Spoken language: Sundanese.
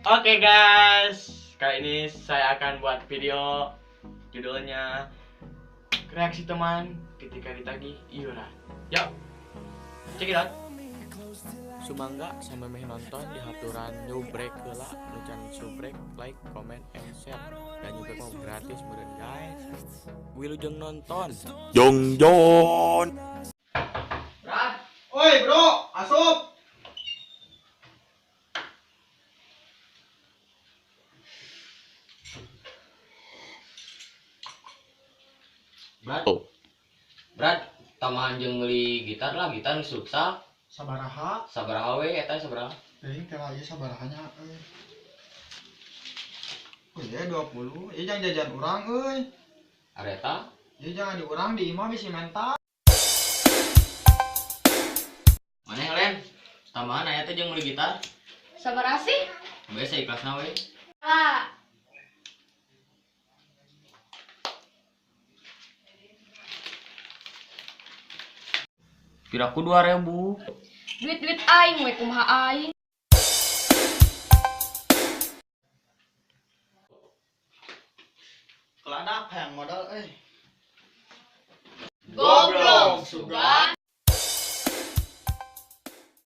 Oke guys, kali ini saya akan buat video judulnya reaksi teman ketika ditagih iuran. Yuk, check it out. Sumangga sampai meh nonton di haturan nyubrek heula, nu can subrek, like, comment, and share. Dan juga mau gratis meureun guys. Wilujeng nonton. Jong Jon. Brad, Oi bro, asup. Brad, Brad, tambahan jeung meuli gitar lah, gitar geus rusak. Sabaraha? Sabaraha we eta sabaraha? Teuing teh ieu sabarahanya euy. Oh iya 20, ieu jangan jajan urang euy. Areta? Ieu jangan di urang di imah bisi menta. Maneh Len? Tambahan aya teh jeung meuli gitar. Sabaraha sih? Biasa ikhlasna we. Lah. Piraku 2000. Duit-duit aing we kumaha aing. Keladak hayang modal euy. Goblok sugan.